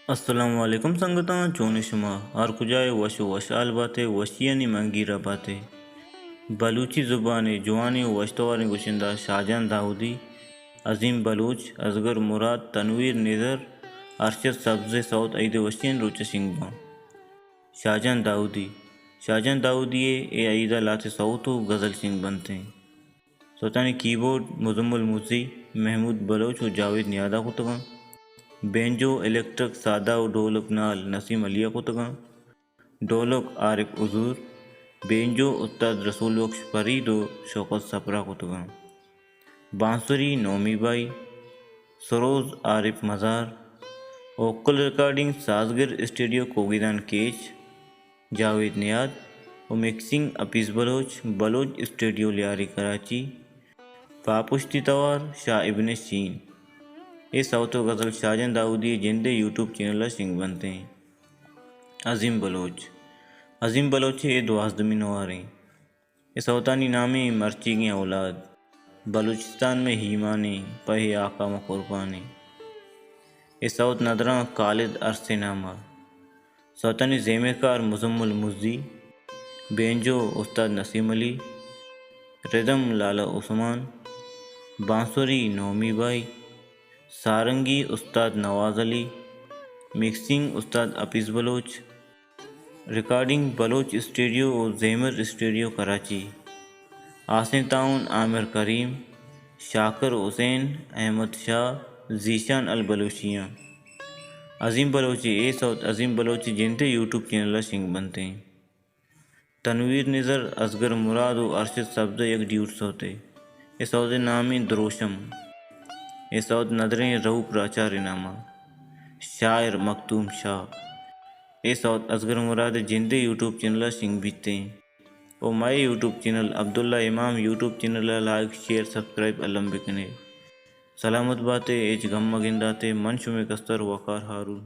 السلام علیکم سنگتاں، چون شما؟ ہر کجائے وش و وشحال باتے، وشیانی منگیرا باتے۔ بلوچی زبانے جوانے و وشتواریں گشندہ شاہجان داؤدی، عظیم بلوچ، اصغر مراد، تنویر نظر، ارشد سبز سوت عید وشین روچ شنگ باں۔ شاہجان داؤدی۔ شاہجان داؤدی ء اے عیدا لہتے سوت و غزل شنگ بنتیں۔ سوتانی کیبورڈ مزمل مزی، محمود بلوچ و جاوید نیادا کتگاں۔ بینجو، الیکٹرک، سادا و ڈولک نال نسیم علیا کتگاں۔ ڈولک عارف حضور، بینجو استاد رسول بخش فرید و شوکت سپرا کتگاں۔ بانسری نومی بائی، سروز عارف مزار، ووکل ریکارڈنگ سازگر اسٹوڈیو کوگیدان کیچ، جاوید نیاد و مکسنگ حفیظ بلوچ، بلوچ اسٹوڈیو لیاری کراچی، پاپشتی توار شاہ ابن شین۔ اے سوت و غزل شاہجان داؤدی جندے یوٹیوب چینل ء شنگ بنتیں۔ عظیم بلوچ۔ عظیم بلوچ ء اے دوازدمی نواریں۔ اے سوتانی نامیں مرچیگیں اولاد، بلوچستان میں ہیمانیں، پہ آقا میں قربانیں۔ اے سوت ندراں خالد ارسے نامہ۔ سوتانی زیمکار مزمل مزی، بینجو استاد نسیم علی، ردم لالا عثمان، بانسری نومی بائی، سارنگی استاد نواز علی، مکسنگ استاد حفیظ بلوچ، ریکارڈنگ بلوچ اسٹوڈیو و زیمر اسٹوڈیو کراچی، آسیں تعاون عامر کریم، شاکر حسین، احمد شاہ، ذیشان البلوچیاں۔ عظیم بلوچی اے سوت عظیم بلوچی جندے یوٹیوب چینل ء شنگ بنتیں۔ تنویر نظر، اصغر مراد و ارشد سبزہ یک ڈیوٹ سوتے۔ اے سوتے نامیں دروشم۔ اے سوت ندریں رؤپ راچارے ناما۔ شاعر مکتوم شاہ۔ اے سوت اصغر مراد جندے یوٹیوب چینل ء شنگ بیتیں۔ او مئے یوٹیوب چینل عبداللہ امام یوٹیوب چینل ء لائک، شیئر، سبسکرائب الم بکنے۔ سلامت باتے، ہچ گم مگنداتے، من شمے کستر وقار ہارون۔